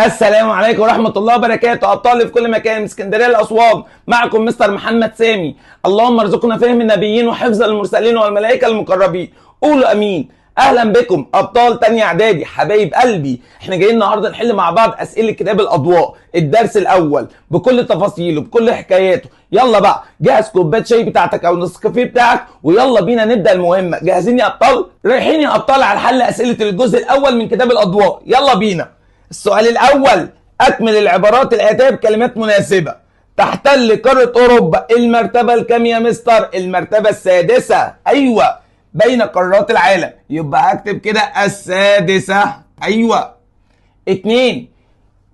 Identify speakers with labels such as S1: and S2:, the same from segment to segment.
S1: السلام عليكم ورحمة الله وبركاته. أبطال في كل مكان من اسكندرية لأسوان، معكم مستر محمد سامي. اللهم ارزقنا فهم النبيين وحفظ المرسلين والملائكة المقربين، قولوا أمين. أهلا بكم أبطال تانية إعدادي حبايب قلبي. احنا جايين النهارده نحل مع بعض أسئلة كتاب الأضواء، الدرس الأول بكل تفاصيله بكل حكاياته. يلا بقى جهز كوباية شاي بتاعتك أو نسكافيه بتاعك ويلا بينا نبدأ المهمة. جاهزين يا أبطال؟ رايحين يا أبطال على حل أسئلة الجزء الأول من كتاب الأضواء، يلا بينا. السؤال الأول: أكمل العبارات الآتية بكلمات مناسبة. تحتل قارة أوروبا المرتبة الكام يا مستر؟ المرتبة السادسة. أيوه، بين قارات العالم، يبقى هكتب كده السادسة. أيوه. 2،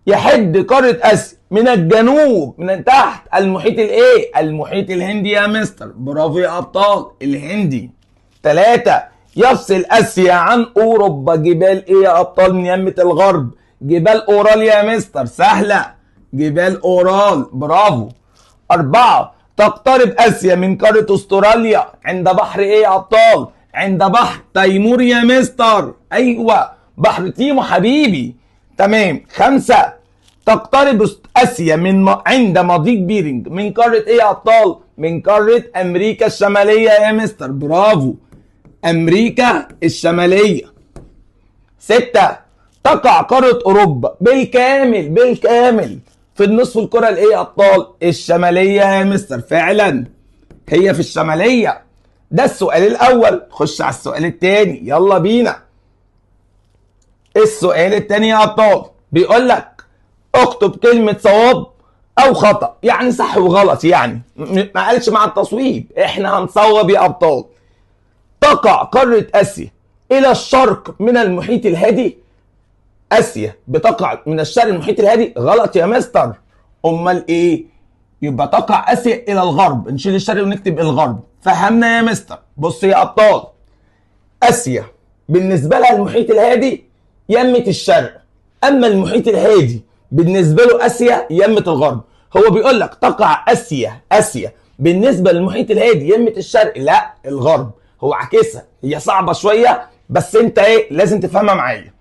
S1: يحد قارة آسيا من الجنوب من تحت المحيط الإيه؟ المحيط الهندي يا مستر. برافو يا أبطال، الهندي. 3، يفصل آسيا عن أوروبا جبال إيه يا أبطال من يمة الغرب؟ جبال أورال يا مستر، سهلة، جبال أورال، برافو. 4، تقترب آسيا من قارة أستراليا عند بحر إيه يا أبطال؟ عند بحر تيمور يا مستر. أيوة، بحر تيمو حبيبي، تمام. 5، تقترب آسيا من عند مضيق بيرنج من قارة إيه يا أبطال؟ من قارة أمريكا الشمالية يا مستر، برافو، أمريكا الشمالية. 6، تقع قارة أوروبا بالكامل بالكامل في النصف الكرة الإيه يا أبطال؟ الشمالية يا مستر، فعلا هي في الشمالية. ده السؤال الأول. خش على السؤال الثاني، يلا بينا. السؤال الثاني يا أبطال بيقول لك اكتب كلمة صواب أو خطأ، يعني صح وغلط، يعني ما قالش مع التصويب، احنا هنصوب يا أبطال. تقع قارة آسيا إلى الشرق من المحيط الهادي. آسيا بتقع من الشرق المحيط الهادي؟ غلط يا مستر. امال ايه؟ يبقى تقع آسيا الى الغرب، نشيل الشرق ونكتب الغرب. فهمنا يا مستر؟ بص يا ابطال، آسيا بالنسبة لها المحيط الهادي يمه الشرق، اما المحيط الهادي بالنسبة له آسيا يمه الغرب. هو بيقول لك تقع آسيا، آسيا بالنسبة للمحيط الهادي يمه الشرق، لا الغرب، هو عكسها. هي صعبة شوية بس انت ايه لازم تفهمها معايا.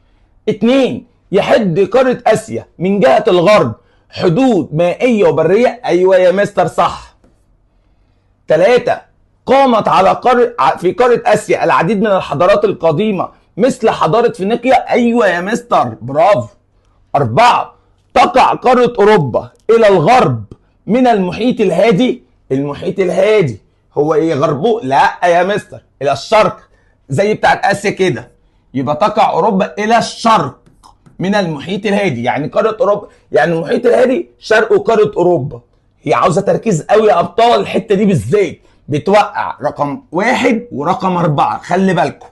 S1: 2، يحد قارة آسيا من جهة الغرب حدود مائية وبرية. أيوة يا مستر صح. 3، قامت على في قارة آسيا العديد من الحضارات القديمة مثل حضارة فينيقيا. أيوة يا مستر، برافو. 4، تقع قارة أوروبا إلى الغرب من المحيط الهادي. المحيط الهادي هو إيه غربه؟ لا يا مستر، إلى الشرق زي بتاعت آسيا كده، يبقى تقع أوروبا إلى الشرق من المحيط الهادي، يعني قارة أوروبا، يعني المحيط الهادي شرق قارة أوروبا. هي عاوزة تركيز قوي يا أبطال، الحتة دي بالذات بتوقع رقم 1 ورقم 4، خلي بالكم.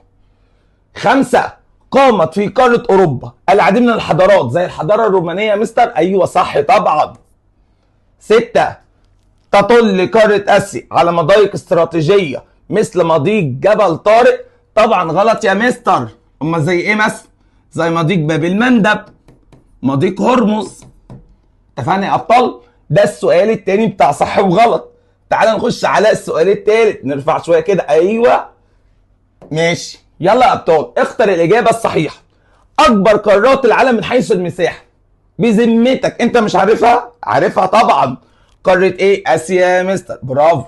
S1: 5، قامت في قارة أوروبا العديد من الحضارات زي الحضارة الرومانية يا مستر. أيوه صح طبعا. 6، تطل قارة آسيا على مضايق استراتيجية مثل مضيق جبل طارق. طبعا غلط يا مستر. اما زي ايه مثلا؟ زي مضيق باب المندب، مضيق هرمز. اتفقنا يا ابطال؟ ده السؤال الثاني بتاع صح وغلط. تعال نخش على السؤال الثالث، نرفع شوية كده. ايوه ماشي، يلا يا ابطال اختر الاجابة الصحيحة. اكبر قارات العالم من حيث المساحة. بذمتك انت مش عارفها؟ عارفها طبعا. قارة ايه؟ اسيا يا مستر، برافو.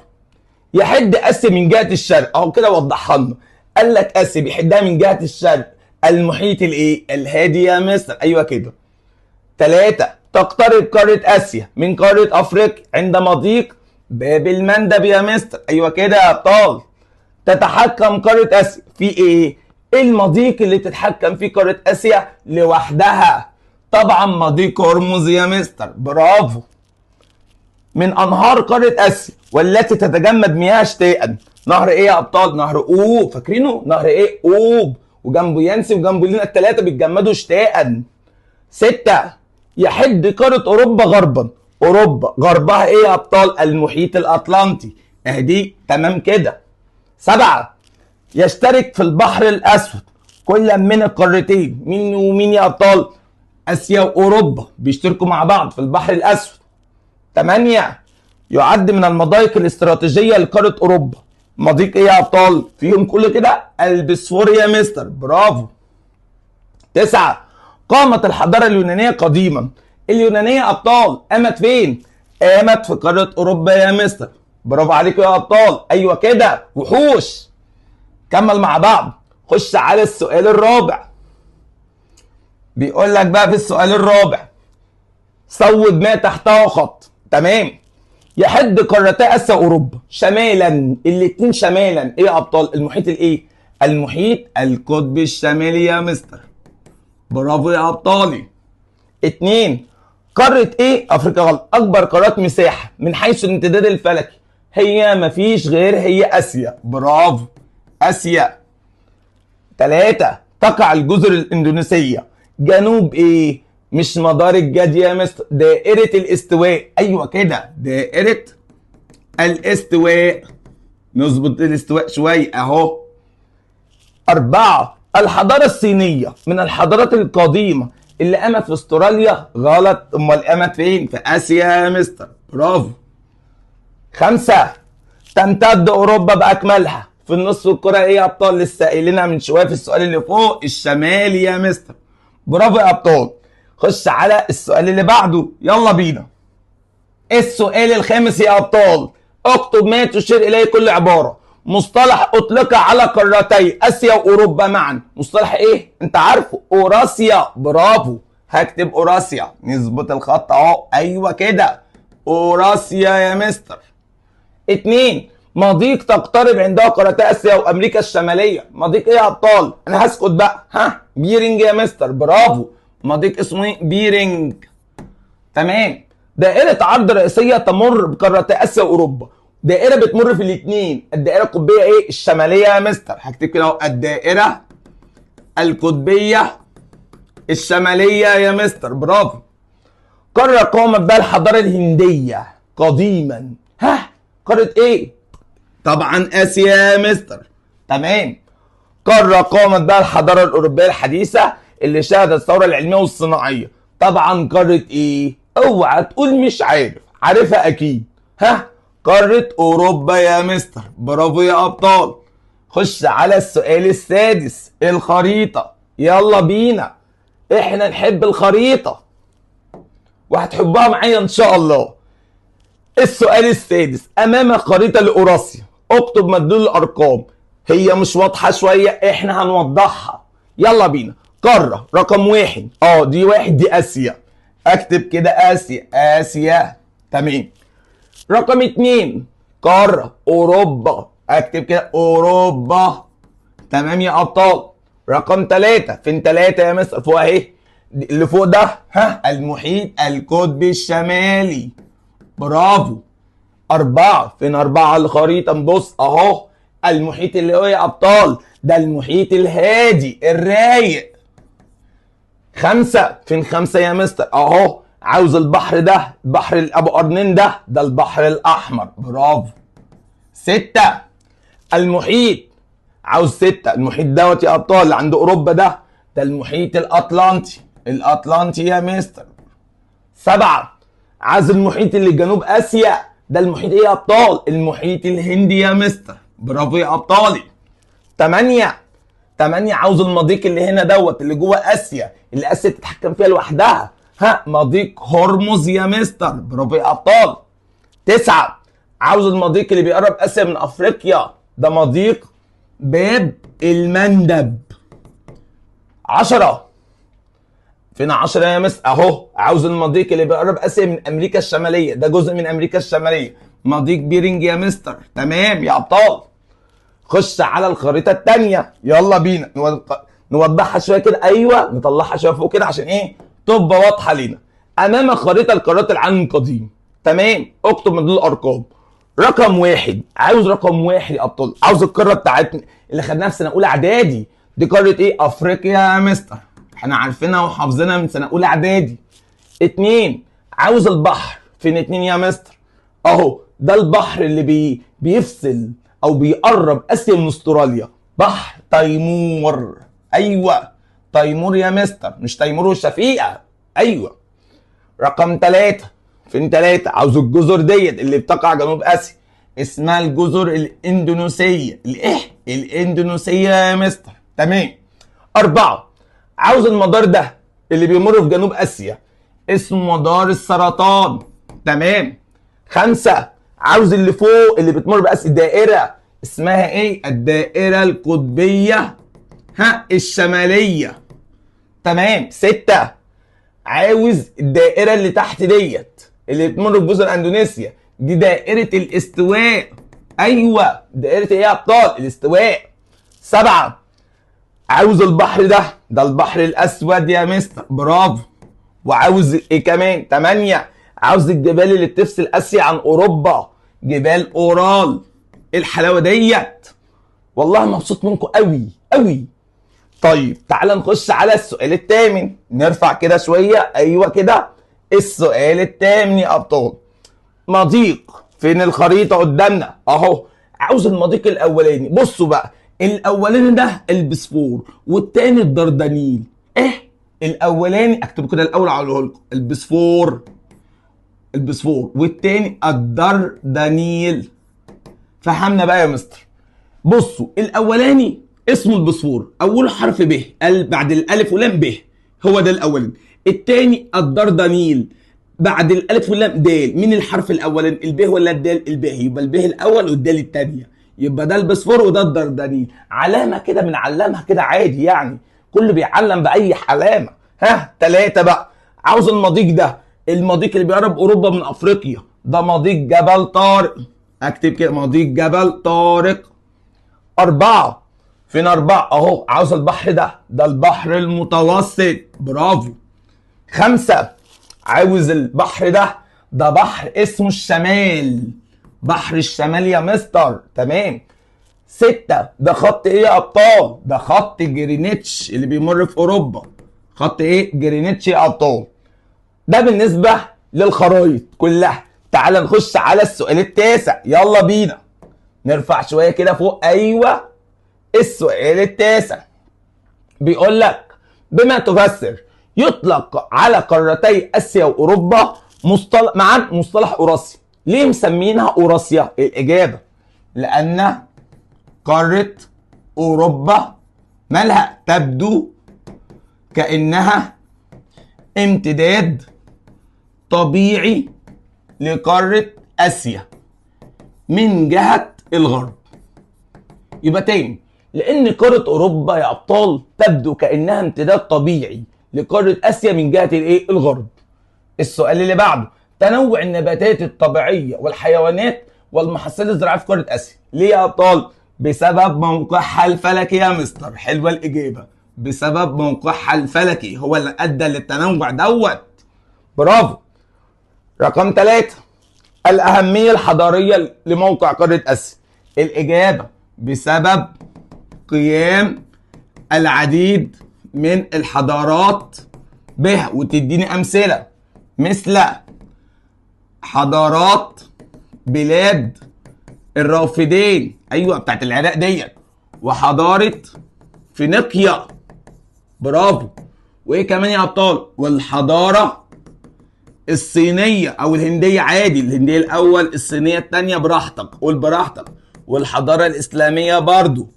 S1: يحد اسيا من جهة الشرق، اهو كده وضحها لنا. قال لك اسيا بيحدها من جهة الشرق المحيط الايه؟ الهادي يا مستر. ايوه كده. 3، تقترب قارة اسيا من قارة افريقيا عند مضيق باب المندب يا مستر. ايوه كده يا ابطال. تتحكم قارة اسيا في ايه؟ المضيق اللي تتحكم فيه قارة اسيا لوحدها؟ طبعا مضيق هرمز يا مستر، برافو. من انهار قارة اسيا والتي تتجمد مياهها شتاء نهر ايه يا ابطال؟ نهر اوب، فاكرينه؟ نهر ايه؟ اوب، وجنبه يانسي وجنبه لينا، الثلاثة بيتجمدوا شتاء. 6، يحد قارة اوروبا غربا. اوروبا غربها ايه يا ابطال؟ المحيط الاطلنطي، اهدي تمام كده. 7، يشترك في البحر الاسود كل من القارتين. مين ومين يا ابطال؟ اسيا واوروبا بيشتركوا مع بعض في البحر الاسود. 8، يعد من المضايق الاستراتيجية لقاره اوروبا مضيق ايه يا ابطال؟ فيهم كل كده البسفور يا مستر، برافو. 9، قامت الحضارة اليونانية قديما. اليونانية أبطال قامت فين؟ قامت في قارة أوروبا يا مستر. برافو عليكم يا أبطال، أيوة كده وحوش. كمل مع بعض، خش على السؤال الرابع. بيقول لك بقى في السؤال الرابع صوب ما تحته خط. تمام. يحد قارتي اسيا واوروبا شمالا، الاثنين شمالا ايه يا ابطال؟ المحيط الايه؟ المحيط القطبي الشمالي يا مستر. برافو يا ابطالي. اتنين، قارة ايه؟ افريقيا غلط. اكبر قارات مساحة من حيث الامتداد الفلكي هي مفيش غير هي اسيا. برافو اسيا. تلاتة، تقع الجزر الاندونيسية جنوب ايه؟ مش مدار الجدي يا مستر، دائرة الاستواء. ايوه كده، دائرة الاستواء. نظبط الاستواء شوية اهو. أربعة، الحضارة الصينية من الحضارات القديمة اللي قامت في استراليا. غلط، امال قامت فين؟ في اسيا يا مستر. برافو. خمسة، تمتد اوروبا باكملها في النصف الكرة ايه يا ابطال؟ لسه قايلينها من شوية في السؤال اللي فوق، الشمالي يا مستر. برافو يا ابطال. خش على السؤال اللي بعده، يلا بينا. السؤال الخامس يا ابطال، اكتب ما تشير اليه كل عبارة. مصطلح اطلق على قارتي اسيا واوروبا معا. مصطلح ايه؟ انت عارفه، اوراسيا. برافو، هكتب اوراسيا، نظبط الخط اهو. ايوه كده، اوراسيا يا مستر. اتنين، مضيق تقترب عندها قارتي اسيا وامريكا الشمالية. مضيق ايه يا ابطال؟ انا هسكت بقى. ها، بيرنج يا مستر. برافو، مضيق اسمه ايه؟ بيرنج. تمام. دائرة عرض رئيسية تمر بقارتي اسيا واوروبا. دائرة بتمر في الاثنين. الدائرة القطبيه ايه؟ الشمالية يا مستر. هكتب كده اهو، الدائرة القطبيه الشمالية يا مستر. برافو. قارة قامت بها الحضارة الهندية قديما. ها، قارة ايه؟ طبعا اسيا يا مستر. تمام. قارة قامت بها الحضارة الاوروبية الحديثة اللي شهدت الثورة العلمية والصناعيه. طبعا قارة ايه؟ اوعى تقول مش عارف، عارفها اكيد. ها، قارة اوروبا يا مستر. برافو يا ابطال. خش على السؤال السادس، الخريطة. يلا بينا، احنا نحب الخريطة وهتحبها معايا ان شاء الله. السؤال السادس، امام خريطة لاوراسيا اكتب مدلول الارقام. هي مش واضحة شوية، احنا هنوضحها. يلا بينا. قارة رقم واحد، دي واحد، دي اسيا. اكتب كده اسيا، اسيا. تمام. رقم اتنين، قارة اوروبا. اكتب كده اوروبا. تمام يا ابطال. رقم تلاتة، فين تلاتة يا مستر؟ فوق اهي، اللي فوق ده، ها، المحيط القطبي الشمالي. برافو. أربعة، فين أربعة على الخريطة؟ نبص أهو، المحيط اللي هو يا أبطال ده المحيط الهادي الرايق. خمسة، فين خمسة يا مستر؟ أهو، عاوز البحر ده، بحر أبو قرنين ده، ده البحر الأحمر. برافو. ستة، المحيط، عاوز ستة، المحيط دوت يا أبطال اللي عند أوروبا ده، ده المحيط الأطلنطي، الأطلنطي يا مستر. سبعة، عايز المحيط اللي جنوب آسيا، ده المحيط ايه يا ابطال؟ المحيط الهندي يا مستر. برافو يا ابطالي. 8، 8 عاوز المضيق اللي هنا دوت اللي جوه اسيا، اللي اسيا تتحكم فيها لوحدها. ها، مضيق هرمز يا مستر. برافو يا ابطال. 9، عاوز المضيق اللي بيقرب اسيا من افريقيا، ده مضيق باب المندب. 10، فين 10 يا مستر؟ اهو، عاوز المضيق اللي بيقرب اسيا من امريكا الشمالية، ده جزء من امريكا الشمالية، مضيق بيرنج يا مستر. تمام يا ابطال. خش على الخريطة الثانية، يلا بينا نوضحها شوية كده. ايوه، نطلعها شوية فوق كده عشان ايه؟ تبقى واضحة لينا. امام خريطة القارات العالم القديم. تمام، اكتب مدلول الارقام. رقم واحد، عاوز رقم واحد يا ابطال، عاوز القارة بتاعتنا اللي خدناها في سنة اولى اعدادي، دي قارة ايه؟ افريقيا يا مستر، احنا عارفينها وحافظينها من سنة اولى اعدادي. اتنين، عاوز البحر، فين اتنين يا مستر؟ اهو، ده البحر اللي بيفصل او بيقرب اسيا من استراليا، بحر تيمور. ايوه، تيمور يا مستر، مش تيمور والشفيقه. ايوه. رقم تلاتة، فين تلاتة؟ عاوز الجزر ديت اللي بتقع جنوب اسيا، اسمها الجزر الاندونيسيه. الايه؟ الاندونيسيه يا مستر. تمام. أربعة، عاوز المدار ده اللي بيمر في جنوب اسيا اسمه مدار السرطان. تمام. 5 عاوز اللي فوق اللي بتمر باسيا دائرة اسمها ايه؟ الدائرة القطبيه ها الشمالية. تمام. 6 عاوز الدائرة اللي تحت ديت اللي بتمر بجزر اندونيسيا، دي دائرة الاستواء. ايوه دائرة ايه يا ابطال؟ الاستواء. 7 عاوز البحر ده، ده البحر الاسود يا مستر، برافو. وعاوز ايه كمان؟ 8 عاوز الجبال اللي بتفصل اسيا عن اوروبا، جبال اورال. ايه الحلاوة ديت؟ والله مبسوط منكم قوي قوي. طيب تعال نخش على السؤال الثامن، نرفع كده شوية. ايوه كده، السؤال الثامن يا ابطال. مضيق، فين الخريطة قدامنا اهو. عاوز المضيق الاولاني. بصوا بقى، الاولاني ده البسفور والتاني الدردنيل. ايه الاولاني؟ اكتبوا كده الاول اقوله لكم، البسفور، البسفور، والتاني الدردنيل. فهمنا بقى يا مستر. بصوا الاولاني اسمه البسفور، اول حرف ب، بعد الالف ولام ب، هو ده الاولاني. التاني الدردنيل، بعد الالف واللام دال. مين الحرف الاولاني؟ الب ولا الدال؟ الب، يبقى الب الاول والدال الثانية، يبقى ده البسفور وده الدردنيل. علامة كده بنعلمها كده عادي يعني، كله بيعلم باي علامة. ها 3 بقى، عاوز المضيق ده، المضيق اللي بيقرب اوروبا من افريقيا، ده مضيق جبل طارق. اكتب كده مضيق جبل طارق. 4 فين 4؟ اهو، عاوز البحر ده، ده البحر المتوسط، برافو. 5 عاوز البحر ده، ده بحر اسمه الشمال، بحر الشمال يا مستر. تمام. 6 ده خط ايه يا ابطال؟ ده خط جرينتش اللي بيمر في اوروبا، خط ايه؟ جرينتش يا ابطال. ده بالنسبة للخرايط كلها. تعال نخش على السؤال التاسع، يلا بينا نرفع شوية كده فوق. ايوه السؤال التاسع بيقول لك بما تفسر يطلق على قارتي اسيا واوروبا مصطلح معا مصطلح اوراسيا. ليه مسمينها اوراسيا؟ الاجابة لان قارة اوروبا مالها؟ تبدو كانها امتداد طبيعي لقاره اسيا من جهة الغرب. يبقى تاني، لان قارة اوروبا يا ابطال تبدو كانها امتداد طبيعي لقاره اسيا من جهة الايه؟ الغرب. السؤال اللي بعده، تنوع النباتات الطبيعية والحيوانات والمحاصيل الزراعية في قارة اسيا. ليه يا ابطال؟ بسبب موقعها الفلكي يا مستر. حلوة الاجابة، بسبب موقعها الفلكي هو اللي ادى للتنوع دوت، برافو. رقم 3 الاهمية الحضارية لموقع قارة اسيا. الاجابة بسبب قيام العديد من الحضارات به، وتديني امثلة مثل حضارات بلاد الرافدين، ايوه بتاعت العراق ديت، وحضارة فينيقيا، برافو. وايه كمان يا ابطال؟ والحضارة الصينية او الهندية، عادي الهندية الاول الصينية الثانية، براحتك قول براحتك. والحضارة الاسلامية برضو،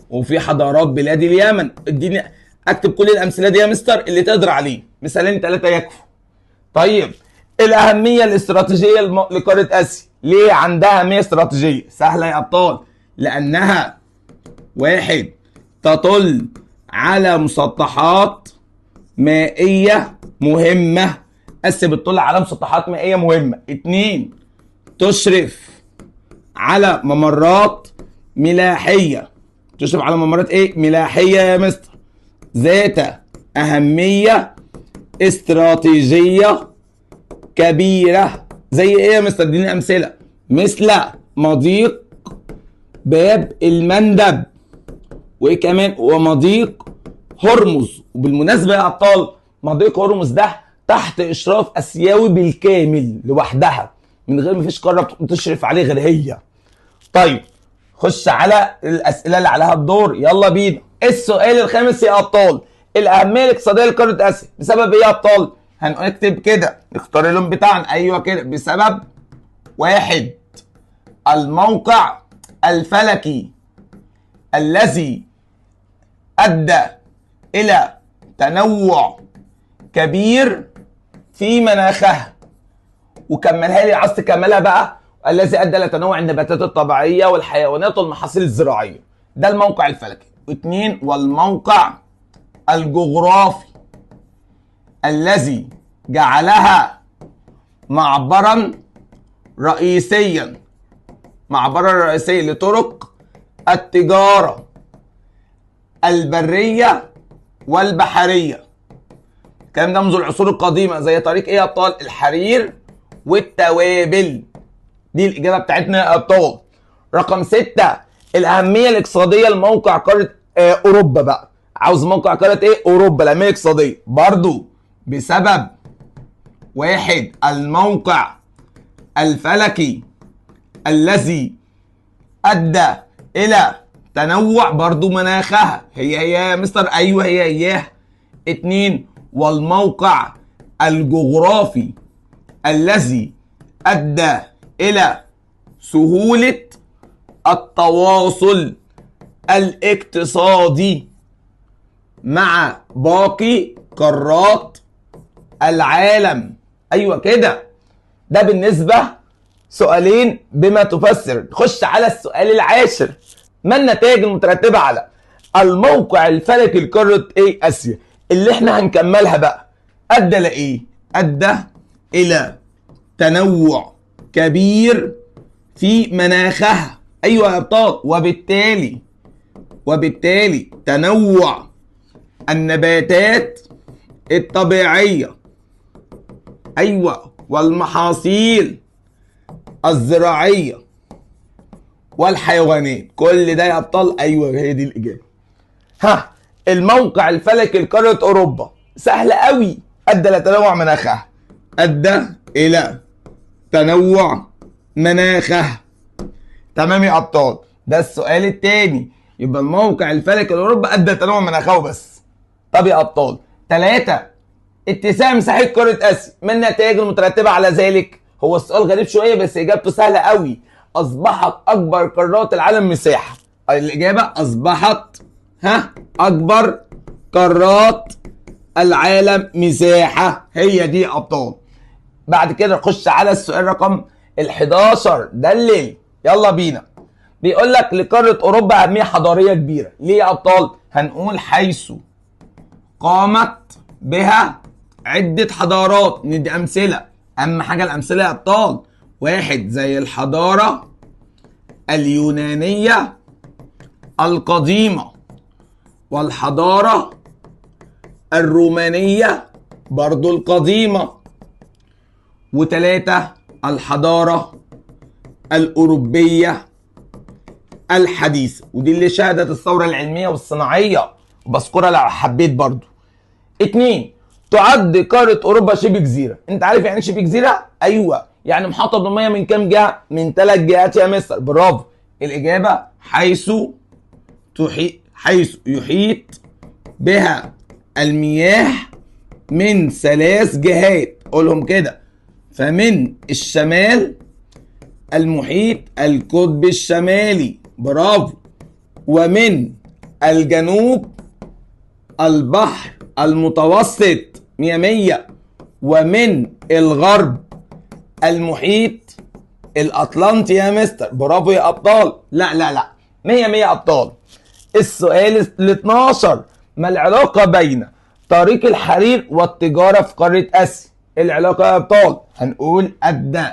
S1: وفي حضارات بلاد اليمن. اديني اكتب كل الامثلة دي يا مستر اللي تقدر عليه، مثالين 3 يكفوا. طيب الاهمية الاستراتيجية لقاره اسيا. ليه عندها اهمية استراتيجية؟ سهلة يا ابطال، لانها 1 تطل على مسطحات مائية مهمة، اسيا بتطل على مسطحات مائية مهمة. 2 تشرف على ممرات ملاحيه، تشرف على ممرات ايه؟ ملاحيه يا مستر، ذات اهمية استراتيجية كبيرة. زي ايه يا مستر؟ اديني امثلة. مثل مضيق باب المندب، وايه كمان؟ ومضيق هرمز. وبالمناسبة يا ابطال، مضيق هرمز ده تحت اشراف اسيوي بالكامل لوحدها، من غير مفيش قارة تشرف عليه غير هي. طيب خش على الاسئلة اللي عليها الدور، يلا بينا. السؤال الخامس يا ابطال، الاهمية الاقتصادية لقاره اسيا بسبب ايه يا ابطال؟ هنكتب كده، نختار اللون بتاعنا، ايوه كده، بسبب 1 الموقع الفلكي الذي ادى الى تنوع كبير في مناخها. وكملها لي، عايز تكملها بقى، الذي ادى لتنوع النباتات الطبيعية والحيوانات والمحاصيل الزراعية. ده الموقع الفلكي. 2 والموقع الجغرافي الذي جعلها معبرا رئيسيا، معبرا رئيسيا لطرق التجارة البرية والبحرية. الكلام ده منذ العصور القديمة، زي طريق ايه يا ابطال؟ الحرير والتوابل. دي الإجابة بتاعتنا يا أبطال. رقم 6 الأهمية الاقتصادية لموقع قارة أوروبا بقى. عاوز موقع قارة إيه؟ أوروبا، الأهمية الاقتصادية برضو بسبب 1 الموقع الفلكي الذي أدى إلى تنوع برضو مناخها، هي هي يا مستر، أيوه هي هي. 2 والموقع الجغرافي الذي أدى إلى سهولة التواصل الاقتصادي مع باقي قارات العالم. أيوة كده. ده بالنسبة سؤالين بما تفسر. نخش على السؤال العاشر، ما النتائج المترتبة على الموقع الفلكي لقارة إيه؟ آسيا، اللي احنا هنكملها بقى. أدى لإيه؟ أدى إلى تنوع كبير في مناخها. ايوه يا ابطال، وبالتالي تنوع النباتات الطبيعية، ايوه، والمحاصيل الزراعية والحيوانات. كل ده يا ابطال، ايوه هي دي الاجابة. ها، الموقع الفلكي لقاره اوروبا سهل قوي، ادى لتنوع مناخها، ادى الى تنوع مناخها. تمام يا ابطال، ده السؤال الثاني. يبقى الموقع الفلكي لاوروبا ادى تنوع مناخه بس. طب يا ابطال 3 اتساع مساحة قارة اسيا، ما النتائج المترتبة على ذلك؟ هو السؤال غريب شوية بس اجابته سهلة قوي. اصبحت اكبر قارات العالم مساحة. الاجابة اصبحت اكبر قارات العالم مساحة، هي دي يا ابطال. بعد كده نخش على السؤال رقم 11، دلل، يلا بينا. بيقول لك لقاره اوروبا اهمية حضارية كبيرة، ليه يا ابطال؟ هنقول حيث قامت بها عده حضارات. ندي امثلة، اهم حاجة الامثلة يا ابطال. 1 زي الحضارة اليونانية القديمة والحضارة الرومانية برضو القديمة، و3 الحضارة الأوروبية الحديثة، ودي اللي شهدت الثورة العلمية والصناعية، بذكرها لو حبيت برضو. 2 تعد قارة أوروبا شبه جزيرة. أنت عارف يعني شبه جزيرة؟ أيوه، يعني محاطة بالمية من كام جهة؟ من 3 جهات يا مستر. برافو. الإجابة حيث يحيط بها المياه من 3 جهات، قولهم كده. فمن الشمال المحيط القطب الشمالي، برافو، ومن الجنوب البحر المتوسط، 100، ومن الغرب المحيط الأطلنطي يا مستر. برافو يا أبطال. لا لا لا، 100 أبطال. السؤال 12، ما العلاقة بين طريق الحرير والتجارة في قارة آسيا؟ العلاقة يا أبطال هنقول أدى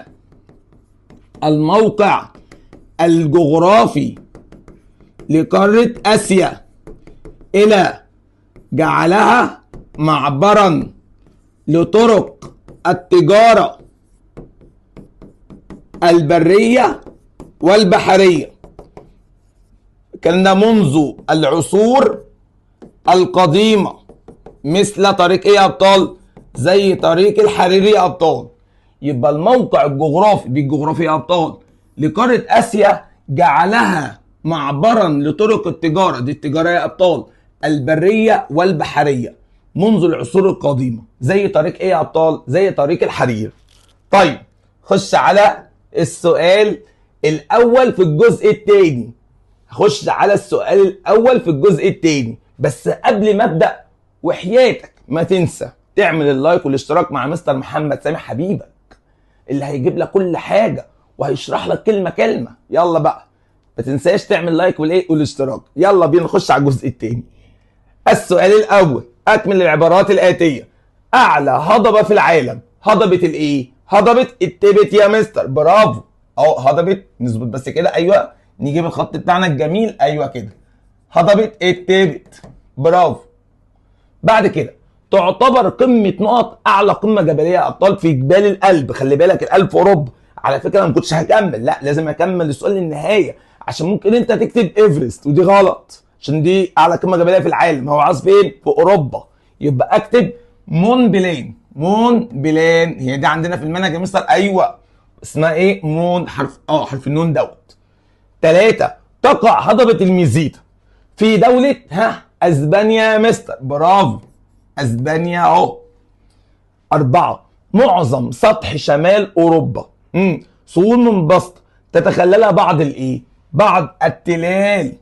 S1: الموقع الجغرافي لقارة آسيا إلى جعلها معبرا لطرق التجارة البرية والبحرية، كان منذ العصور القديمة، مثل طريق ايه يا ابطال؟ زي طريق الحرير يا ابطال. يبقى الموقع الجغرافي، دي الجغرافيا يا ابطال، لقارة اسيا جعلها معبرا لطرق التجارة، دي التجارة يا ابطال، البرية والبحرية منذ العصور القديمة، زي طريق ايه يا ابطال؟ زي طريق الحرير. طيب خش على السؤال الاول في الجزء الثاني. هخش على السؤال الاول في الجزء الثاني، بس قبل ما ابدا وحياتك ما تنسى تعمل ال like والاشتراك مع مستر محمد سامح حبيبك اللي هيجيب لك كل حاجة وهيشرح لك كلمة كلمة. يلا بقى ما تنساش تعمل like والايه والاشتراك. يلا بينا نخش على الجزء الثاني. السؤال الاول، اكمل العبارات الاتية. اعلى هضبه في العالم هضبه الايه؟ هضبه التبت يا مستر. برافو، اهو هضبه، نظبط بس كده، ايوه نجيب الخط بتاعنا الجميل، ايوه كده، هضبه التبت. برافو. بعد كده تعتبر قمة نقط اعلى قمة جبلية يا ابطال في جبال الألب. خلي بالك الألب في اوروبا. على فكرة انا ما كنتش هكمل، لا لازم اكمل السؤال للنهاية، عشان ممكن انت تكتب ايفرست ودي غلط، عشان دي اعلى قمة جبلية في العالم. هو عايز فين؟ في اوروبا. يبقى اكتب مون بلان. مون بلان هي دي عندنا في المنهج يا مستر؟ ايوه، اسمها ايه؟ مون، حرف حرف النون دوت. 3 تقع هضبه الميزيتا في دولة اسبانيا يا مستر. برافو، اسبانيا اهو. 4 معظم سطح شمال اوروبا سهول منبسطه تتخللها بعض الايه؟ بعض التلال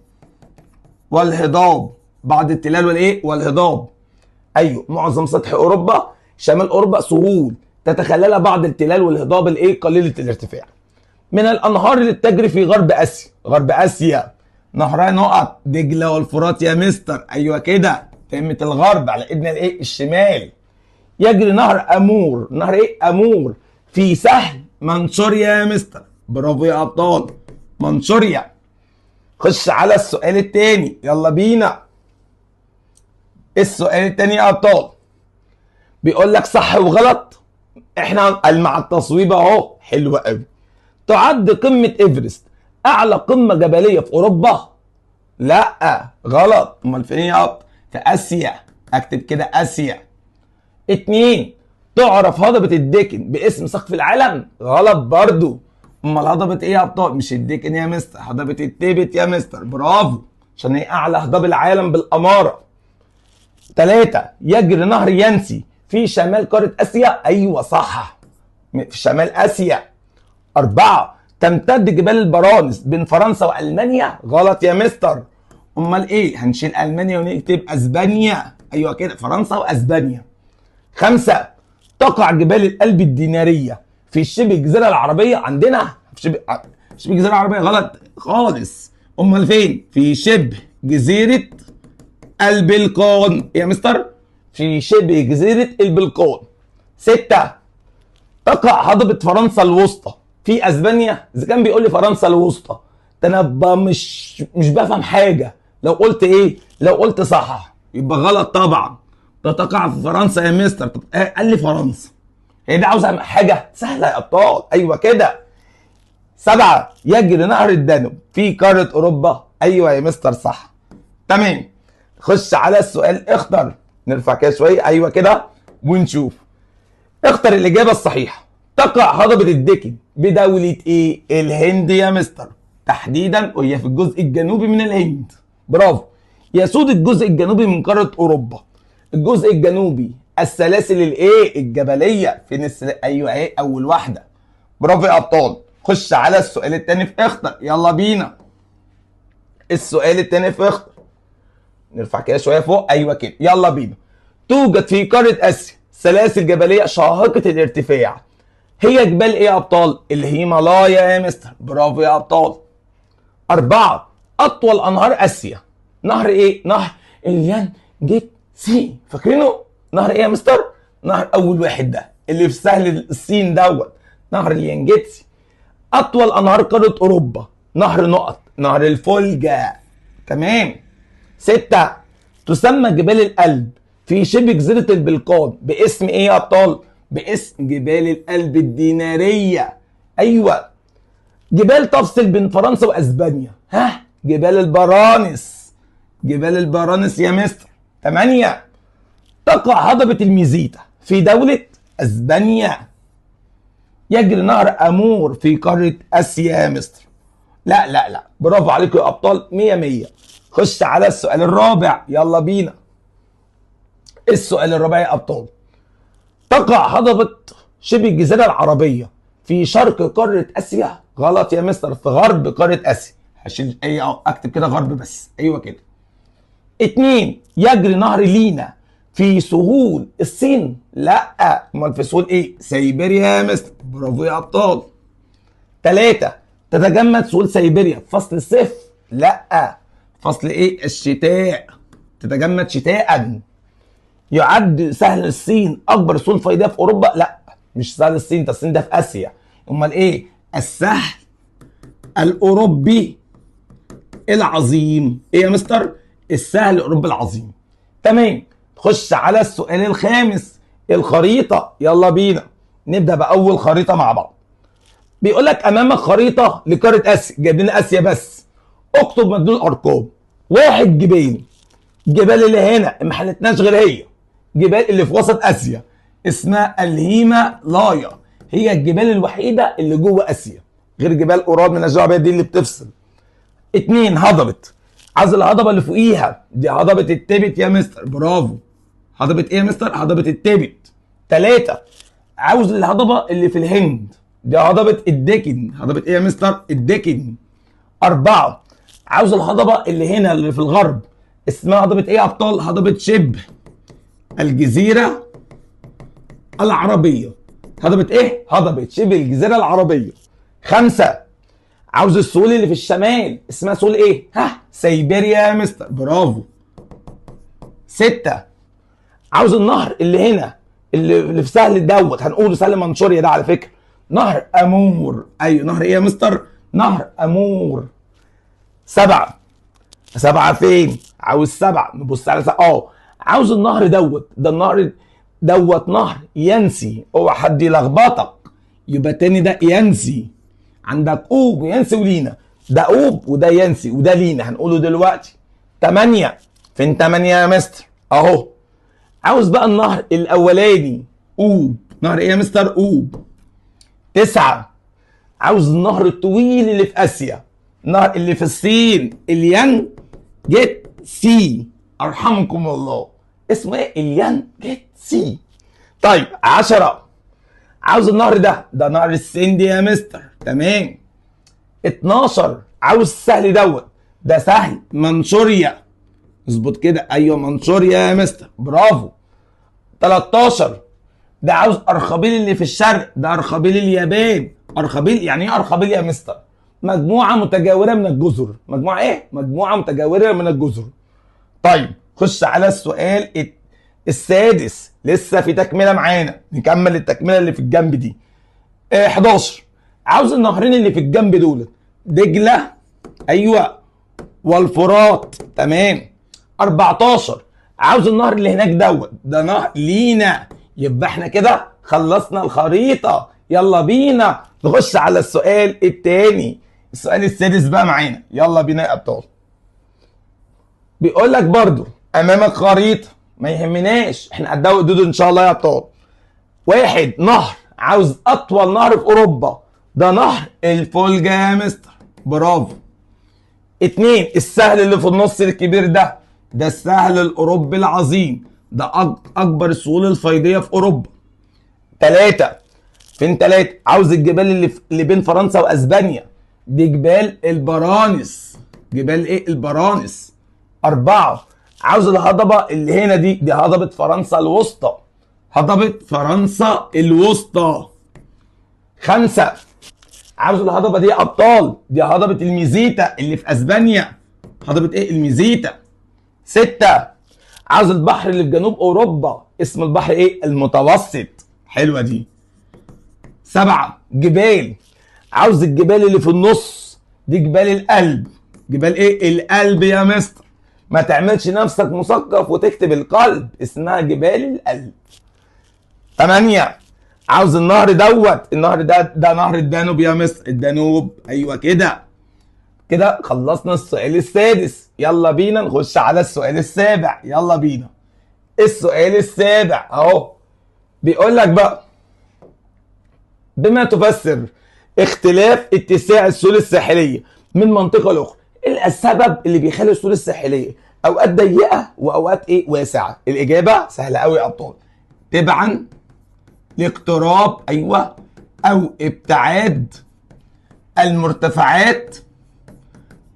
S1: والهضاب. بعض التلال والايه؟ والهضاب. ايوه، معظم سطح اوروبا شمال اوروبا سهول تتخللها بعض التلال والهضاب الايه؟ قليله الارتفاع. من الانهار اللي بتجري في غرب اسيا، غرب اسيا نهران نقط دجله والفرات يا مستر. ايوه كده، قمة الغرب على ايدنا الايه؟ الشمال. يجري نهر امور، نهر ايه؟ امور في سهل منشوريا يا مستر. برافو يا ابطال، منشوريا. خش على السؤال الثاني، يلا بينا. السؤال الثاني يا ابطال بيقول لك صح وغلط، احنا مع التصويب اهو. حلو قوي. تعد قمة ايفرست اعلى قمة جبلية في اوروبا؟ لا غلط. امال فين يا ابطال؟ في اسيا. اكتب كده اسيا. 2 تعرف هضبة الدكن باسم سقف العالم؟ غلط برضو. امال هضبة ايه يا ابطال؟ مش الدكن يا مستر، هضبة التبت يا مستر. برافو، عشان هي اعلى هضاب العالم بالامارة. 3 يجري نهر يانسي في شمال قارة اسيا؟ ايوه صح، في شمال اسيا. 4 تمتد جبال البرانس بين فرنسا والمانيا؟ غلط يا مستر. امال ايه؟ هنشيل المانيا ونكتب اسبانيا. ايوه كده، فرنسا واسبانيا. 5 تقع جبال الألب الدينارية في شبه الجزيرة العربية. عندنا في شبه الجزيرة العربية؟ غلط خالص. امال فين؟ في شبه جزيرة البلقان يا مستر، في شبه جزيرة البلقان. 6 تقع هضبة فرنسا الوسطى في اسبانيا. اذا كان بيقول لي فرنسا الوسطى ده انا مش بفهم حاجة. لو قلت ايه؟ لو قلت صح يبقى غلط طبعا. ده تقع في فرنسا يا مستر. طب قال لي فرنسا، هي دي عاوزه حاجة سهلة يا ابطال. ايوه كده. 7 يجري نهر الدانوب في قارة اوروبا. ايوه يا مستر صح، تمام. خش على السؤال اختر، نرفع كده شوية، ايوه كده، ونشوف. اختر الاجابة الصحيحة. تقع هضبه الدكن بدولة ايه؟ الهند يا مستر، تحديدا وهي في الجزء الجنوبي من الهند. برافو. يسود الجزء الجنوبي من قارة اوروبا. الجزء الجنوبي السلاسل الايه؟ الجبلية. فين ايوه ايه، اول واحدة. برافو يا ابطال. خش على السؤال الثاني في اختر، يلا بينا. السؤال الثاني في اختر، نرفع كده شوية فوق، ايوه كده، يلا بينا. توجد في قارة اسيا سلاسل جبلية شاهقه الارتفاع، هي جبال ايه يا ابطال؟ الهيمالايا يا مستر. برافو يا ابطال. 4 اطول انهار اسيا نهر ايه؟ نهر اليانجيتسي. فاكرينه؟ نهر ايه يا مستر؟ نهر اول واحد ده اللي في سهل الصين دوت، نهر اليانجيتسي. اطول انهار قارة اوروبا نهر نقط، نهر الفولجا. تمام. 6 تسمى جبال الألب في شبه جزيرة البلقان باسم ايه يا ابطال؟ باسم جبال الألب الدينارية. ايوه. جبال تفصل بين فرنسا واسبانيا، ها؟ جبال البرانس. جبال البرانس يا مستر. 8 تقع هضبة الميزيتا في دولة اسبانيا. يجري نهر امور في قارة اسيا يا مستر. لا لا لا، برافو عليكم يا ابطال، 100 100. خش على السؤال الرابع، يلا بينا. السؤال الرابع يا ابطال، تقع هضبة شبه الجزيرة العربية في شرق قارة اسيا؟ غلط يا مستر، في غرب قارة اسيا. هشيل اي، اكتب كده غرب بس، ايوه كده. 2 يجري نهر لينا في سهول الصين؟ لا، امال في سهول ايه؟ سيبيريا يا مستر. برافو يا ابطال. 3، تتجمد سهول سيبيريا في فصل الصيف؟ لا، فصل ايه؟ الشتاء، تتجمد شتاء. يعد سهل الصين اكبر سهول فيضيه في اوروبا؟ لا، مش سهل الصين، ده الصين ده في اسيا. امال ايه؟ السهل الاوروبي العظيم. ايه يا مستر؟ السهل الاوروبي العظيم. تمام. خش على السؤال الخامس، الخريطة. يلا بينا نبدا باول خريطة مع بعض. بيقول لك امامك خريطة لقاره اسيا، جايب لنا اسيا بس. اكتب مدلول الارقام. 1 جبال، الجبال اللي هنا ما حلتناش غير هي، جبال اللي في وسط اسيا اسمها الهيمالايا، هي الجبال الوحيدة اللي جوه اسيا غير جبال اورال من الجعبيه دي اللي بتفصل. 2 هضبه، عايز الهضبه اللي فوقيها، دي هضبه التبت يا مستر. برافو. هضبه ايه يا مستر؟ هضبه التبت. 3 عاوز الهضبه اللي في الهند، دي هضبه الدكن. هضبه ايه يا مستر؟ الدكن. 4 عاوز الهضبه اللي هنا اللي في الغرب، اسمها هضبه ايه يا ابطال؟ هضبه شبه الجزيرة العربية. هضبه ايه؟ هضبه شبه الجزيرة العربية. 5 عاوز السهول اللي في الشمال، اسمها سهول ايه؟ ها، سيبيريا يا مستر. برافو. 6 عاوز النهر اللي هنا اللي في سهل دوت، هنقوله سهل منشوريا ده على فكرة، نهر امور. ايوه، نهر ايه يا مستر؟ نهر امور. 7 7 فين؟ عاوز 7، نبص على 7. عاوز النهر دوت، ده النهر دوت نهر ينسي، اوعى حد يلخبطك، يبقى تاني ده ينسي. عندك اوب وينسي ولينا، ده اوب وده ينسي وده لينا، هنقوله دلوقتي. 8 فين 8 يا مستر؟ اهو. عاوز بقى النهر الاولاني اوب، نهر ايه يا مستر؟ اوب. 9 عاوز النهر الطويل اللي في اسيا، النهر اللي في الصين، اليان جيت سي، ارحمكم الله، اسمه ايه؟ اليان جيت سي. طيب 10 عاوز النهر ده، ده نهر السند يا مستر. تمام. 12 عاوز السهل دوت، ده سهل منشوريا، اظبط كده، ايوه منشوريا يا مستر. برافو. 13 ده عاوز ارخبيل اللي في الشرق، ده ارخبيل اليابان. ارخبيل يعني ايه ارخبيل يا مستر؟ مجموعة متجاوره من الجزر. مجموعة ايه؟ مجموعة متجاوره من الجزر. طيب خش على السؤال السادس، لسه في تكمله معانا، نكمل التكملة اللي في الجنب دي. 11 عاوز النهرين اللي في الجنب دول، دجله ايوه والفرات. تمام. 14 عاوز النهر اللي هناك دوت، ده نهر لينا. يبقى احنا كده خلصنا الخريطة، يلا بينا نخش على السؤال الثاني، السؤال السادس بقى معانا. يلا بينا يا ابطال. بيقول لك برضو امامك خريطة، ما يهمناش احنا قدها وقدود ان شاء الله يا ابطال. 1 نهر، عاوز اطول نهر في اوروبا، ده نهر الفولجا يا مستر. برافو. 2 السهل اللي في النص الكبير ده، ده السهل الاوروبي العظيم، ده اكبر السهول الفيضيه في اوروبا. 3 فين 3؟ عاوز الجبال اللي بين فرنسا واسبانيا، دي جبال البرانس. جبال ايه؟ البرانس. 4 عاوز الهضبه اللي هنا دي، دي هضبه فرنسا الوسطى، هضبه فرنسا الوسطى. 5 عاوز الهضبه دي يا ابطال، دي هضبه الميزيتا اللي في اسبانيا. هضبه ايه؟ الميزيتا. 6 عاوز البحر اللي في جنوب اوروبا، اسم البحر ايه؟ المتوسط. حلوة دي. 7 جبال، عاوز الجبال اللي في النص، دي جبال القلب. جبال ايه؟ القلب يا مستر. ما تعملش نفسك مثقف وتكتب القلب، اسمها جبال القلب. 8 عاوز النهر دوت، النهر ده ده نهر الدانوب يا مستر، الدانوب. ايوه كده. كده خلصنا السؤال السادس، يلا بينا نخش على السؤال السابع. يلا بينا السؤال السابع اهو. بيقول لك بقى بما تفسر اختلاف اتساع السهول الساحلية من منطقة لاخرى؟ ايه السبب اللي بيخلي السهول الساحلية اوقات ضيقه واوقات ايه واسعة؟ الاجابة سهلة قوي يا ابطال، تبعا لاقتراب ايوه او ابتعاد المرتفعات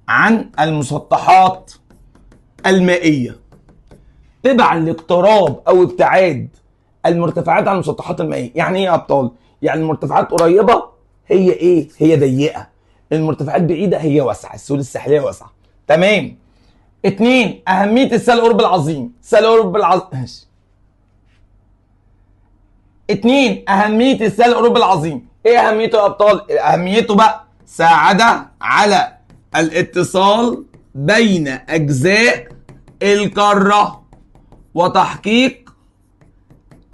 S1: عن المسطحات المائية. تبعا لاقتراب او ابتعاد المرتفعات عن المسطحات المائية. يعني ايه يا ابطال؟ يعني المرتفعات قريبه هي ايه؟ هي ضيقه. المرتفعات بعيدة هي واسعة، السهول الساحلية واسعة. تمام. 2، اهمية السهل الاوروبي العظيم. السهل الاوروبي العظيم. 2، اهمية السهل الاوروبي العظيم. ايه اهميته يا ابطال؟ اهميته بقى ساعد على الاتصال بين اجزاء القارة وتحقيق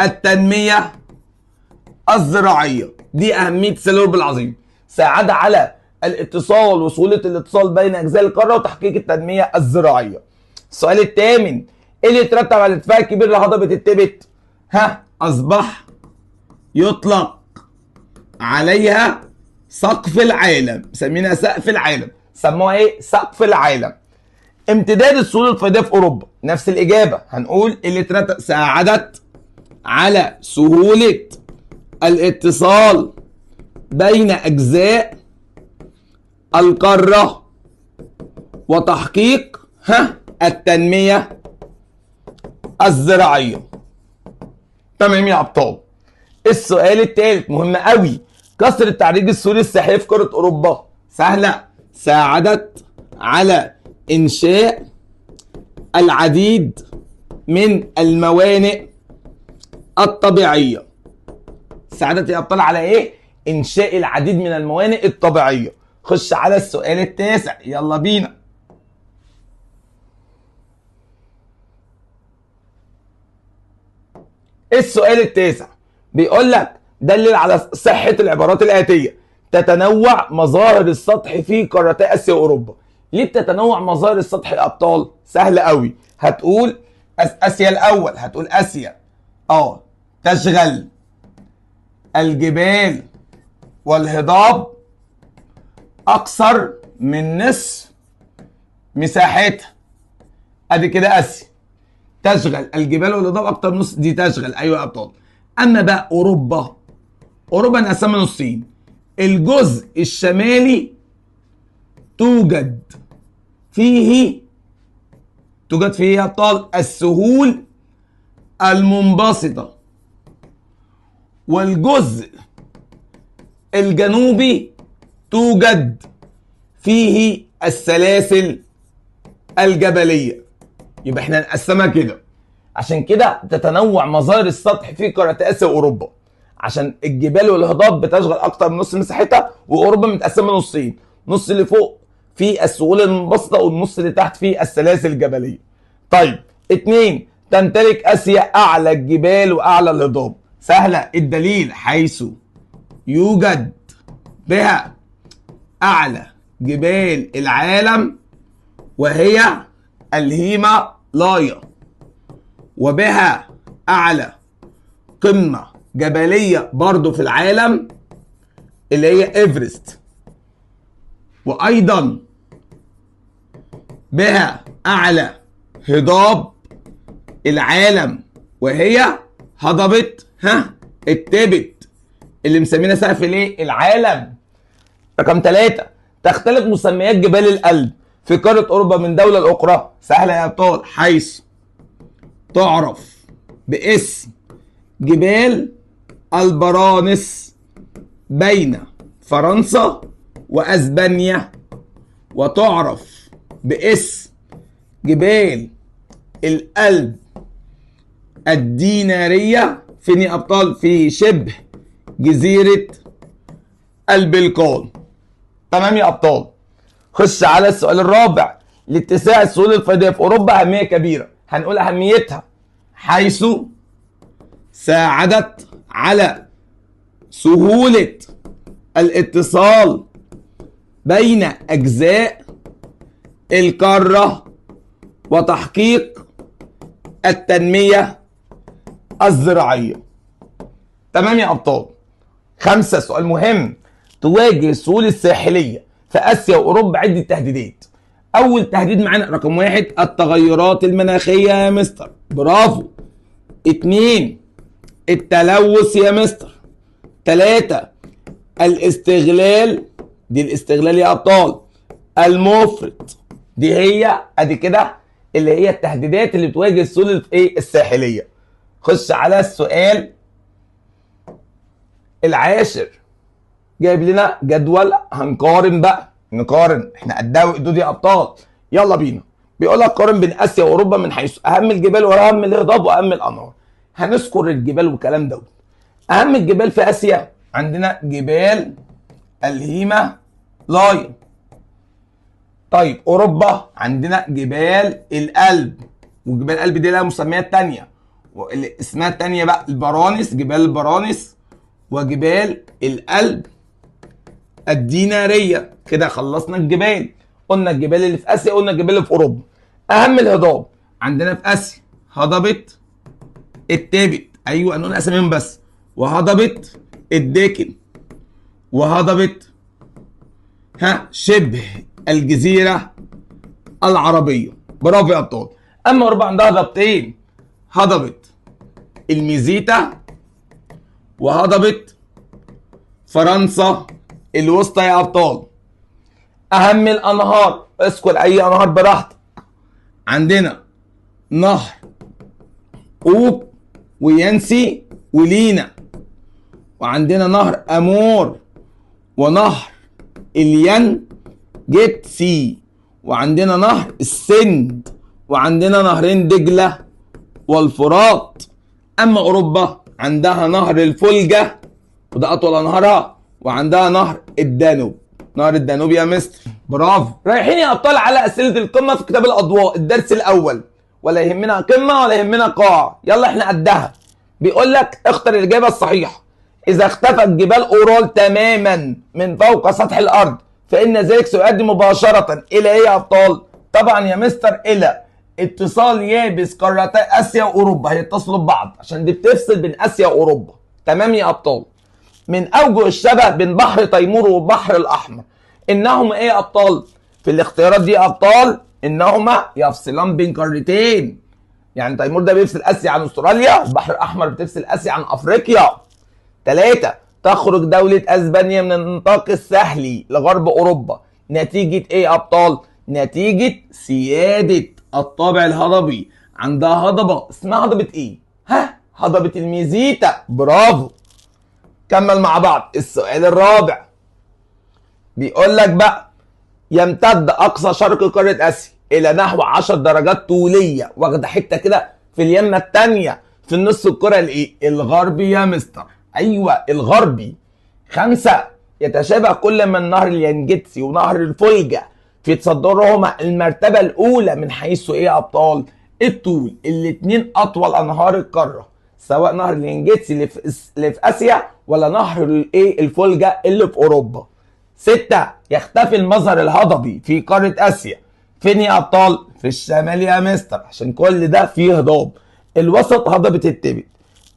S1: التنمية الزراعية. دي اهمية السهل الاوروبي العظيم، ساعد على الاتصال وسهولة الاتصال بين اجزاء القارة وتحقيق التنمية الزراعية. السؤال الثامن، ايه اللي يترتب على الارتفاع الكبير لهضبه التبت؟ ها، اصبح يطلق عليها سقف العالم، سميناها سقف العالم، سموها ايه؟ سقف العالم. امتداد السهول الفيضيه في اوروبا، نفس الاجابة، هنقول اللي ترتب ساعدت على سهولة الاتصال بين اجزاء القارة وتحقيق التنمية الزراعية. تمام يا ابطال. السؤال الثالث مهم قوي، كثرة تعريج السهول الساحلية في قارة اوروبا. سهلة، ساعدت على انشاء العديد من الموانئ الطبيعية. ساعدت يا ابطال على ايه؟ انشاء العديد من الموانئ الطبيعية. خش على السؤال التاسع، يلا بينا. السؤال التاسع بيقول لك دلل على صحة العبارات الآتية. تتنوع مظاهر السطح في قارتي آسيا وأوروبا. ليه بتتنوع مظاهر السطح يا أبطال؟ سهل قوي. هتقول آسيا الأول، هتقول آسيا تشغل الجبال والهضاب أكثر من نصف مساحتها. أدي كده آسيا تشغل الجبال والهضاب أكثر من نص، دي تشغل. أيوه يا أبطال. أما بقى أوروبا، أوروبا انقسمت نصين، الجزء الشمالي توجد فيه يا أبطال السهول المنبسطة، والجزء الجنوبي توجد فيه السلاسل الجبلية. يبقى احنا نقسمها كده، عشان كده تتنوع مظاهر السطح في قارة آسيا وأوروبا، عشان الجبال والهضاب بتشغل أكتر من نص مساحتها، وأوروبا متقسمة نصين، نص اللي فوق في السهول المنبسطة والنص اللي تحت فيه السلاسل الجبلية. طيب 2، تمتلك آسيا أعلى الجبال وأعلى الهضاب. سهلة، الدليل حيث يوجد بها أعلى جبال العالم وهي الهيمالايا، وبها أعلى قمة جبلية برضو في العالم اللي هي إيفرست، وأيضا بها أعلى هضاب العالم وهي هضبة التبت اللي مسمينها سقف الايه؟ العالم. رقم 3، تختلف مسميات جبال الألب في قارة أوروبا من دولة لأخرى. سهلة يا أبطال، حيث تعرف باسم جبال البرانس بين فرنسا وأسبانيا، وتعرف باسم جبال الألب الدينارية فين يا أبطال؟ في شبه جزيرة البلقان. تمام يا أبطال. خش على السؤال الرابع، لاتساع السهول الفيضية في أوروبا أهمية كبيرة. هنقول أهميتها حيث ساعدت على سهولة الاتصال بين أجزاء القارة وتحقيق التنمية الزراعية. تمام يا أبطال. 5، سؤال مهم، تواجه السهول الساحلية في آسيا وأوروبا عدة تهديدات. أول تهديد معانا رقم 1، التغيرات المناخية يا مستر، برافو. 2، التلوث يا مستر. 3، الاستغلال، دي الاستغلال يا أبطال المفرط، دي هي ادي كده اللي هي التهديدات اللي بتواجه السلل ايه الساحلية. خش على السؤال العاشر، جايب لنا جدول هنقارن بقى، نقارن احنا قدها وقدود يا ابطال. يلا بينا. بيقول لك قارن بين اسيا واوروبا من حيث اهم الجبال واهم الهضاب واهم الانهار. هنذكر الجبال والكلام دوت. اهم الجبال في اسيا عندنا جبال الهيمالايا. طيب اوروبا عندنا جبال الألب، وجبال الألب دي لها مسميات تانية، اسمها التانية بقى البرانس، جبال البرانس وجبال الألب الدينارية. كده خلصنا الجبال، قلنا الجبال اللي في اسيا، قلنا الجبال اللي في اوروبا. اهم الهضاب عندنا في اسيا هضبة التبت، ايوه نقول اساميهم بس، وهضبة الدكن، وهضبة شبه الجزيرة العربية. برافو يا ابطال. اما اوروبا عندها هضبتين، هضبة الميزيتا وهضبة فرنسا الوسطى يا ابطال. اهم الانهار، اذكر اي انهار براحتك. عندنا نهر اوب وينسي ولينا، وعندنا نهر امور ونهر الين جيتسي، وعندنا نهر السند، وعندنا نهرين دجلة والفرات. اما اوروبا عندها نهر الفولجة وده اطول انهارها، وعندها نهر الدانوب، نهر الدانوب يا مستر. برافو. رايحين يا ابطال على اسئلة القمه في كتاب الاضواء الدرس الاول، ولا يهمنا قمة ولا يهمنا قاع، يلا احنا قدها. بيقول لك اختر الاجابة الصحيحة. اذا اختفت جبال اورال تماما من فوق سطح الارض فان ذلك سيؤدي مباشرة الى ايه يا ابطال؟ طبعا يا مستر الى اتصال يابس قارتي اسيا واوروبا، هيتصلوا ببعض عشان دي بتفصل بين اسيا واوروبا. تمام يا ابطال. من اوجه الشبه بين بحر تيمور والبحر الاحمر انهما ايه يا ابطال؟ في الاختيارات دي يا ابطال انهما يفصلان بين قارتين، يعني تيمور ده بيفصل اسيا عن استراليا، البحر الاحمر بتفصل اسيا عن افريقيا. 3 تخرج دولة اسبانيا من النطاق الساحلي لغرب اوروبا نتيجة ايه يا ابطال؟ نتيجة سيادة الطابع الهضبي. عندها هضبة اسمها هضبة ايه؟ ها؟ هضبة الميزيتا. برافو. كمل مع بعض السؤال الرابع. بيقول لك بقى يمتد اقصى شرق قارة اسيا الى نحو 10 درجات طولية، واخدة حتة كده في اليمة التانية في النص الكرة الايه؟ الغربي يا مستر. ايوه الغربي. 5 يتشابه كل من نهر اليانجيتسي ونهر الفولجا في تصدرهما المرتبة الأولى من حيث إيه يا أبطال؟ الطول. الاتنين أطول أنهار القارة، سواء نهر اليانجيتسي اللي في آسيا ولا نهر الإيه الفولجا اللي في أوروبا. 6 يختفي المظهر الهضبي في قارة آسيا. فين يا أبطال؟ في الشمال يا مستر، عشان كل ده فيه هضاب. الوسط هضبة التبت،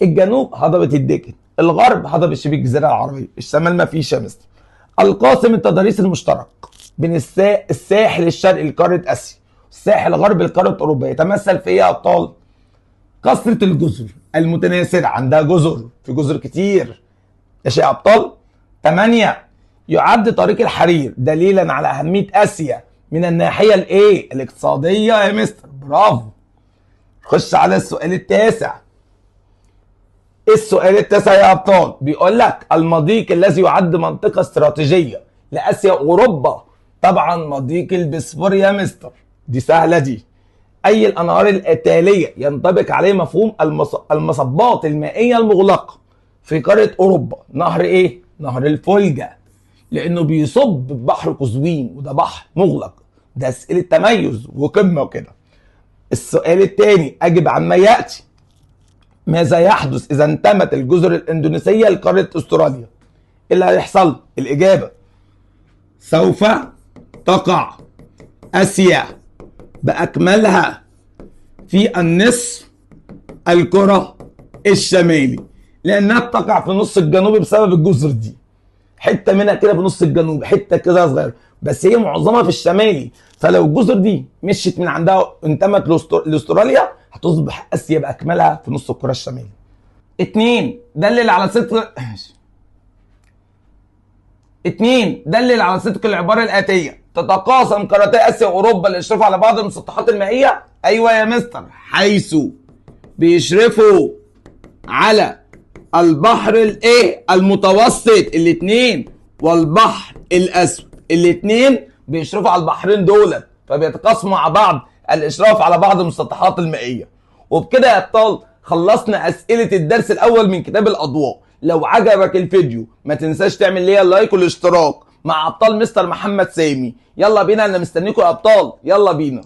S1: الجنوب هضبة الدكن، الغرب هضبة شبه الجزيرة العربية، الشمال ما فيش يا مستر. القاسم التضاريس المشترك بين الساحل الشرقي لقارة آسيا والساحل الغربي لقارة أوروبا يتمثل في إيه يا أبطال؟ كثرة الجزر المتناثرة، عندها جزر، في جزر كتير. ماشي يا أبطال؟ 8 يعد طريق الحرير دليلا على أهمية آسيا من الناحية الإيه؟ الاقتصادية يا مستر. برافو. خش على السؤال التاسع. السؤال التاسع يا أبطال بيقول لك المضيق الذي يعد منطقة استراتيجية لآسيا وأوروبا، طبعا مضيق البسفور يا مستر، دي سهلة دي. أي الأنهار التالية ينطبق عليه مفهوم المصبات المائية المغلقة في قارة أوروبا؟ نهر إيه؟ نهر الفولجا، لأنه بيصب بحر قزوين وده بحر مغلق، ده أسئلة تميز وقمة وكده. السؤال الثاني أجب عما يأتي. ماذا يحدث إذا انتمت الجزر الإندونيسية لقارة أستراليا؟ إيه اللي هيحصل؟ الإجابة سوف تقع آسيا بأكملها في النصف الكرة الشمالي، لأنها بتقع في النص الجنوبي بسبب الجزر دي، حتة منها كده في نص الجنوب، حتة كده صغيرة، بس هي معظمها في الشمالي. فلو الجزر دي مشيت من عندها انتمت لاستراليا هتصبح آسيا بأكملها في نص الكرة الشمالي. 2 دلل على صدق 2 دلل على صدق العبارة الآتية. تتقاسم قارتي اسيا واوروبا الاشراف على بعض المسطحات المائية. ايوه يا مستر، حيث بيشرفوا على البحر الايه؟ المتوسط الاثنين، والبحر الاسود الاثنين بيشرفوا على البحرين دولت، فبيتقاسموا مع بعض الاشراف على بعض المسطحات المائية. وبكده يا ابطال خلصنا اسئلة الدرس الاول من كتاب الاضواء. لو عجبك الفيديو ما تنساش تعمل لي ال like والاشتراك مع ابطال مستر محمد سامي. يلا بينا، انا مستنيكم يا ابطال، يلا بينا.